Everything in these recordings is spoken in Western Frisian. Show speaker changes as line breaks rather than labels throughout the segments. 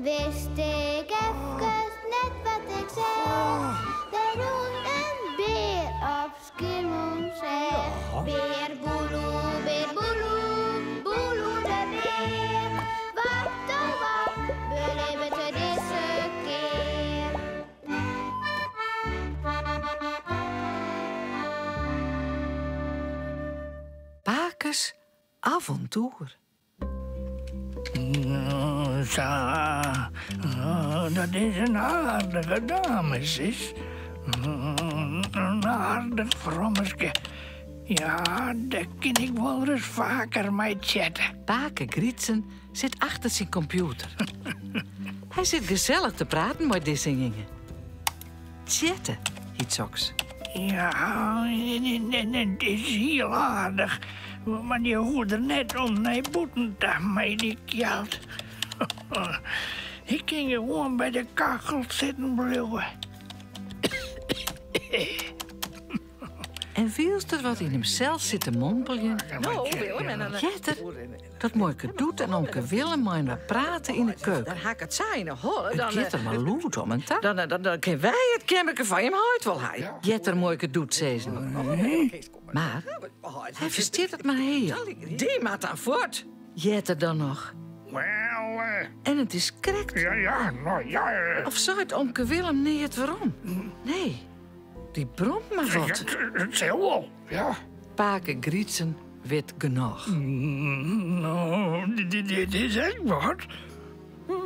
Wist ik efkes net wat ik sei. Der rûn in bear op Skiermûntseach. Bear Boeloe, bear Boeloe, Boeloe de bear. Wat oh wat belibbet er dizze kear?
Pakes avontoer.
Sa, dat is in aardige dame, sis. In aardich frommeske. Ja, dêr kin ik wolris faker mei chatte.
Pake Grytsen sit achter syn kompjûter. Hy sit gesellich te praten mei dizze jinge. Chatte, hyt soks.
Ja, it is hiel aardich, mar je hoege der net om nei bûten ta mei dy kjeld. Ik kin gewoan by de kachel sitten bliuwe.
En wylst er wat yn himsels sit te mompeljen, heart er dat muoike Doet en omke Willem mei-inoar prate yn 'e keuken.
Dan ha ik it sa yn 'e holle.
It giet der mar lûd om en ta.
Dan kinne wy it keammerke fan jim heit wol ha,
heart er muoike Doet sizzen. Mar hy ferstiet it mar heal.
Dy moat dan fuort,
heart er dan noch. En it is krekt of seit omke Willem neat werom. Nee. Dy bromt mar wat.
It sil wol, ja.
Pake Grytsen wit genôch.
No, dit is ek wat.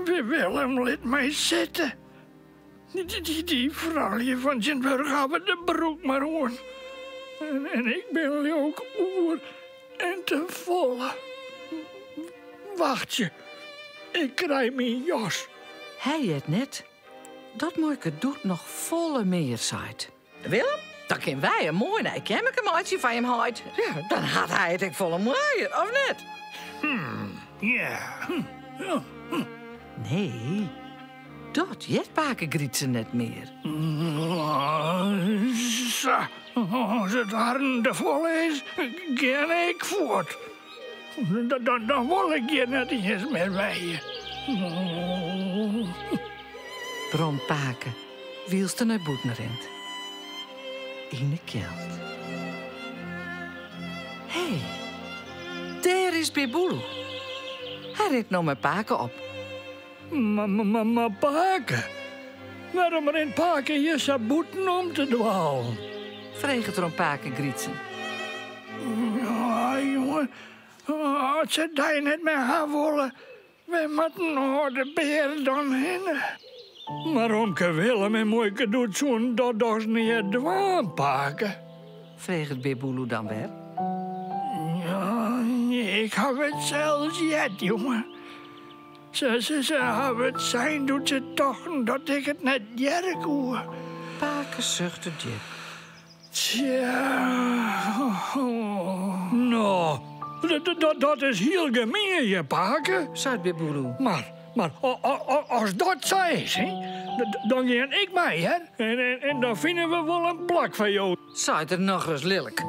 Willem lit my sitte. Dy froulju fan tsjintwurdich hawwe de broek mar oan. En ik bin leau oer en te folle. Wachtsje, ik krij myn jas.
Hy heart net Dat muoike Doet noch folle mear seit.
Willem, dan kinne wy in moai nij keammerke meitsje foar jim heit. Ja, dan hat hy it ek folle moaier, of net?
Ja.
Nee, dat heart pake Grytsen net mear.
Sa, as it harren te folle is, gean ik fuort. Dan wol ik hjir net iens mear wenje.
Bromt pake wylst er nei bûten rint. Yn 'e kjeld. Hé, dêr is Bear Boeloe. Hy rint no mei pake op.
Mar pake, wêrom rint pake hjir sa bûten om te dwalen?
Freget er oan pake Grytsen.
Ja, jonge, as se dy net mear ha wolle, wêr moat in âlde bear dan hinne? Mar omke Willem en muoike Doet soenen dat dochs nea dwaan, pake?
Freget Bear Boeloe dan wer.
Ja, ik haw it sels heard, jonge. Se hawwe it sein doe't se tochten dat ik it net hearre koe.
Pake suchte djip.
Tsja. No, dat is hiel gemien, hear pake.
Seit Bear Boeloe.
Mar as dat sa is, dan gean ik mei, hear. En dan fine we wol in plak foar jo.
Seit er nochris lilk.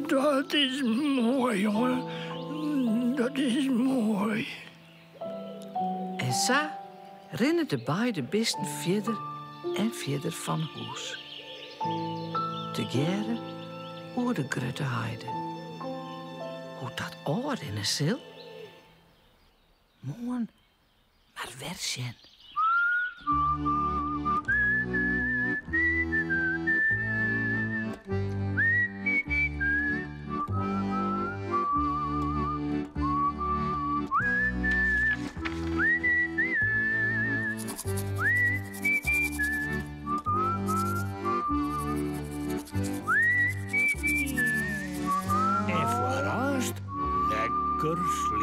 Dat is moai, jonge. Dat is moai.
En sa rinne de beide bisten fierder en fierder fan hûs. Tegearre oer de grutte heide. Hoe't dat ôfrinne sil? Moarn mar wer sjen.
En foarearst lekker sliepe.